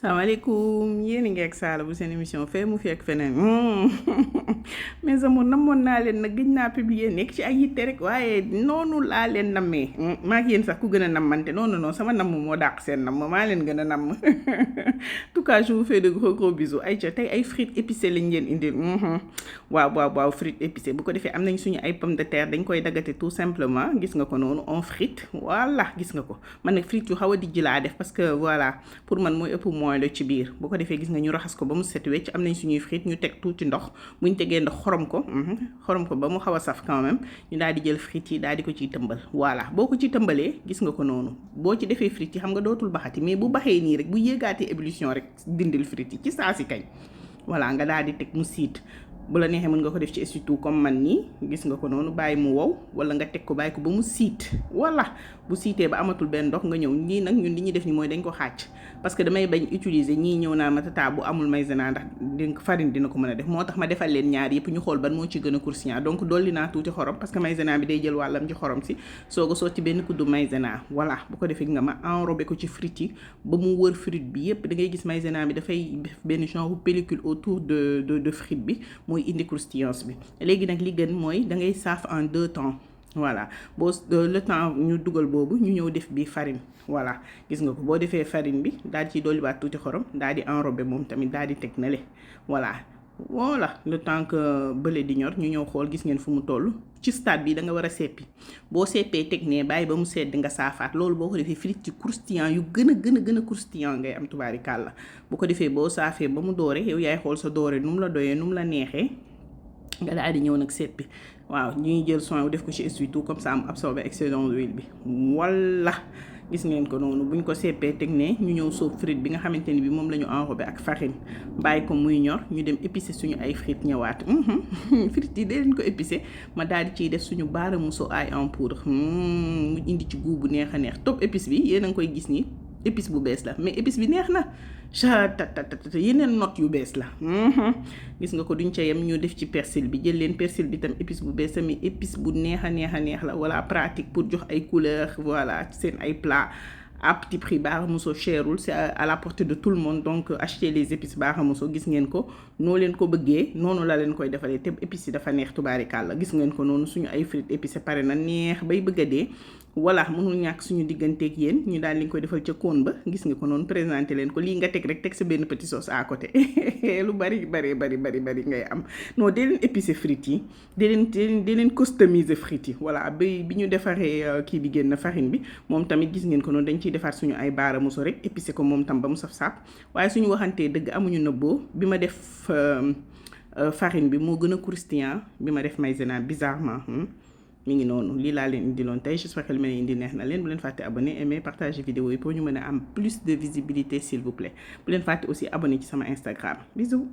salaamaaleykum yéen a ngi ak Saala bu seen émission fee mu fekk feneen mes amours namoon naa leen nag gëj naa publier nekk ci ay yitte rek waaye noonu laa leen nammee maa ngi yéen sax ku gën a nammante non sama namm moo dàq seen namm maa leen gën a namm en tout cas je vous fais de gros bisous ay ca tey ay frites épicées lañ leen indil waaw frites épicées bu ko defee am nañ suñu ay pommes de terre dañ koy daggate tout simplement gis nga ko noonu on frite voilà gis nga ko man nag frites yu xaw a dijji laa def parce que voilà pour man mooy ëpp mooy la ci biir bu ko defee gis nga ñu raxas ko ba mu set wecc am nañ suñuy frites ñu teg tuuti ndox buñ tegee ndox xorom ko ba mu xaw a saf quand même ñu daal di jël frites yi daal di ko ciy tëmbal voilà boo ko ci tëmbalee gis nga ko noonu boo ci defee frites yi xam nga dootul baxati mais bu baxee nii rek bu yéegaatee ébullition rek dindil frites yi ci saa si kañ voilà nga daal di teg mu siit bu la neexee mën nga ko def ci essuie-tout comme man nii gis nga ko noonu bàyyi mu wow wala nga teg ko bàyyi ko ba mu siit voilà bu siitee ba amatul benn ndox nga ñëw ñii nag ñun li ñuy def ni mooy dañ ko xàcc parce que damay bañ utiliser ñii ñëw naa ma tata bu amul maïzena ndax farine dina ko mën a def moo tax ma defal leen ñaar yëpp ñu xool ban moo ci gën a croustillant donc dolli naa tuuti xorom parce que maïzena bi day jël wàllam ci xorom si soog a sotti benn kuddu maïzena voilà bu ko defee nga ma enrobé ko ci frites yi ba mu wër frite bi yëpp da ngay gis maïzena bi dafay def benn genre pellicule autour de frite bi mooy indi croustillance bi léegi nag li gën mooy da ngay saaf en 2 temps voilà boo le temps ñu dugal boobu ñu ñëw def bi farine voilà gis nga ko boo defee farine bi daal di ciy dolliwaat tuuti xorom daal di enrobé moom tamit daal di teg na le voilà le temps que bële di ñor ñu ñëw xool gis ngeen fu mu toll ci stade bi da nga war a seppi boo seppee teg ne bàyyi ba mu sedd nga saafaat loolu boo ko defee frites ci croustillant yu gën a croustillant ngay am tubaarikàlla bu ko defee boo saafee ba mu doore yow yaay xool sa doore nu mu la doyee nu mu la neexee nga daal di ñëw nag seppi waaw ñuy jël soin def ko ci essuie-tout comme ça am absorbé excédent d'huile bi walla gis ngeen ko noonu buñ ko seppee teg ne ñu ñëw sóob frite bi nga xamante ni bi moom la ñu enrobé ak farine bàyyi ko muy ñor ñu dem épicer suñu ay frites ñëwaat frites yi dee leen ko épicer ma daal di ciy def suñu baaramuso ail en poudre mu indi ci goût bu neex a neex top épice bi yéen a ngi koy gis ni épice bu bees la mais épice bi neex na yeneen note yu bees la gis nga ko duñ ca yem ñu def ci persil bi jël leen persil bi tam épice bu bees tamit épice bu neex a neex la voilà pratique pour jox ay couleur voilà seen ay plat à petit prix Baaramuso cherul c'est à la portée de tout le monde donc acheter les épices Baaramuso gis ngeen ko noo leen ko bëggee noonu la leen koy defalee te épices yi dafa neex tubaarikàlla gis ngeen ko noonu suñu ay frites épicées pare na neex bay bëgg a dee voilà mënul ñàkk suñu digganteeg yéen ñu daal di koy defal ca koon ba gis nga ko noonu présenté leen ko lii nga teg rek teg sa benn petit sauce à côté lu bari ngay am non dee leen épicé frites yi dee leen customiser frites yi voilà bi ñu defaree kii bi génn farine bi moom tamit gis ngeen ko noonu dañ ciy defaat suñu ay baaramuso rek épicé ko moom tam ba mu saf-saf waaye suñu waxantee dëgg amuñu nëbboo bi ma def farine bi moo gën a croustillant bi ma def maïzena bizarrement mi ngi noonu lii laa leen indiloon tey j'espère que li ma leen indi neex na leen bu leen fàtte abonné aimer partager vidéo yi pour ñu mën a am plus de visibilité s'il vous plaît bu leen fàtte aussi abonné ci sama Instagram bisous